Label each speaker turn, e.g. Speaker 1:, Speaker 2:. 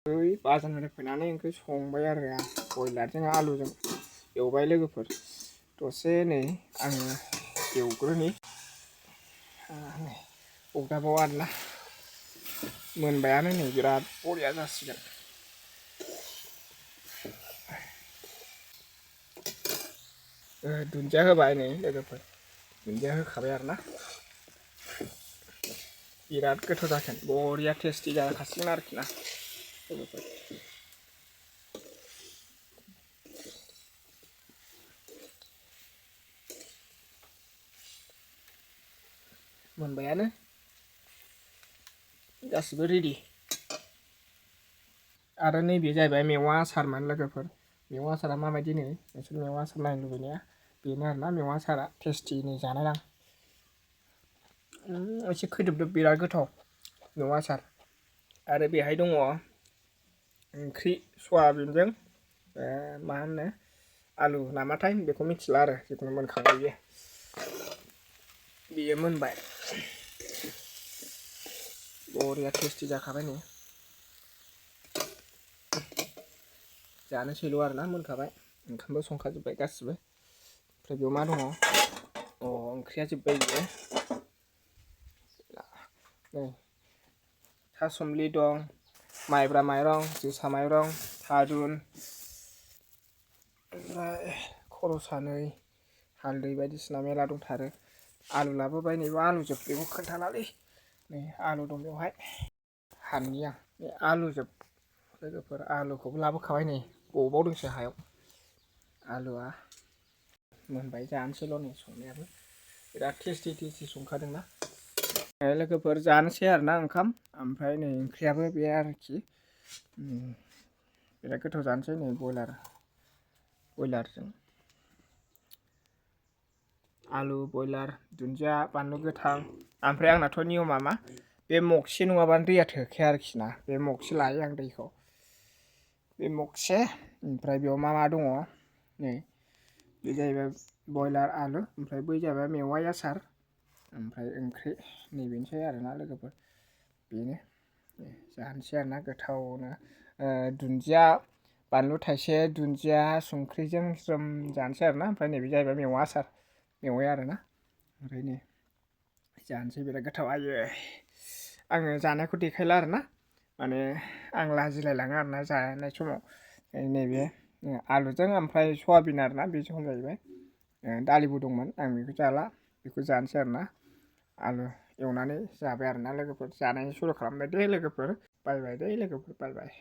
Speaker 1: बाजारनिफ्राय फैनानै ओंख्रि संबाय आरो आं बयलारजों आलुजों एवबाय लोगोफोर दसे नै आङो एवग्रोनि नै अरदाबाव आरोना मोनबायानो नै बिराद बरिया जासिगोन दुन्दिया होबाय नै लोगोफोर दुन्दिया होखाबाय आरोना बिराद गोथाव जागोन बरिया टेस्टि जाखासिगोन आरोखि ना लोगोफोर मोनबायानो गासिबो रेडि आरो नैबे जाहैबाय मेवा आसारमोन लोगोफोर मेवा आसारा माबायदि नो नोंसोर मेवा आसार नायनो लुबैनाया बेनो आरोना मेवा आसारा टेस्टिनि जानाय आं एसे खैदोबदोब बिराद गोथाव मेवा आसार आरो बेहाय दङ ओंख्रि सयाबिनजों मा होनो आलु नामाथाय बेखौ मिथिला आरो जिखुनु मोनखांबाय बेयो मोनबाय बरिया टेस्टि जाखाबाय नै जानोसैल' आरोना मोनखाबाय ओंखामबो संखाजोब्बाय गासिबो ओमफ्राय बेयाव मा दङ ओंख्रिया जोब्बाय बियो नै थासुमलि दं माइब्रा माइरं जोसा माइरं थारुन ओमफ्राय खर'सा नै हालदै बायदिसिना मेला दंथारो आलु लाबोबाय नैबे आलु जोब बेखौ खोन्थालालै नै आलु दं बेवहाय हाननि आं बे आलु जोब लोगोफोर आलुखौबो लाबोखाबाय नै गबावदोंसो हायाव आलुआ मोनबाय जानोसैल' नै संनायाबो बिराद टेस्टि संखादोंना लोगोफोर जानोसै आरोना ओंखाम ओमफ्राय नै ओंख्रियाबो बे आरोखि बिराद गोथाव जानोसै नै बयलारजों आलु बयलार दुन्दिया बानलु गोथां ओमफ्राय आंनाथ' नियमा मा बे मगसे नङाबानो दैया थोखाया आरोखि ना बे मगसे लायो आं दैखौ बे मगसे ओमफ्राय बेयाव मा दङ नै बे जाहैबाय बयलार आलु ओमफ्राय बै जाहैबाय मेवाइ आसार ओमफ्राय ओंख्रि नैबेनोसै आरोना लोगोफोर बेनो जानोसै आरोना गोथावनो दुन्दिया बानलु थाइसे दुन्दिया संख्रिजों ज्रोम जानोसै आरोना ओमफ्राय नैबे जाहैबाय मेवा आसार मेवाइ आरोना ओमफ्राय नै जानोसै बिराद गोथाव आयै आङो जानायखौ देखायला आरोना माने आं लाजिलायलाङो आरोना जानाय समाव नैबे आलुजों ओमफ्राय सयाबिन आरोना बे जहल जाहैबाय दालिबो दंमोन आं बेखौ जाला बेखौ जानोसै आरोना आलु एवनानै जाबाय आरोना लोगोफोर जानायनि सुरु खालामबाय दे लोगोफोर बाय बाय दे लोगोफोर बाय बाय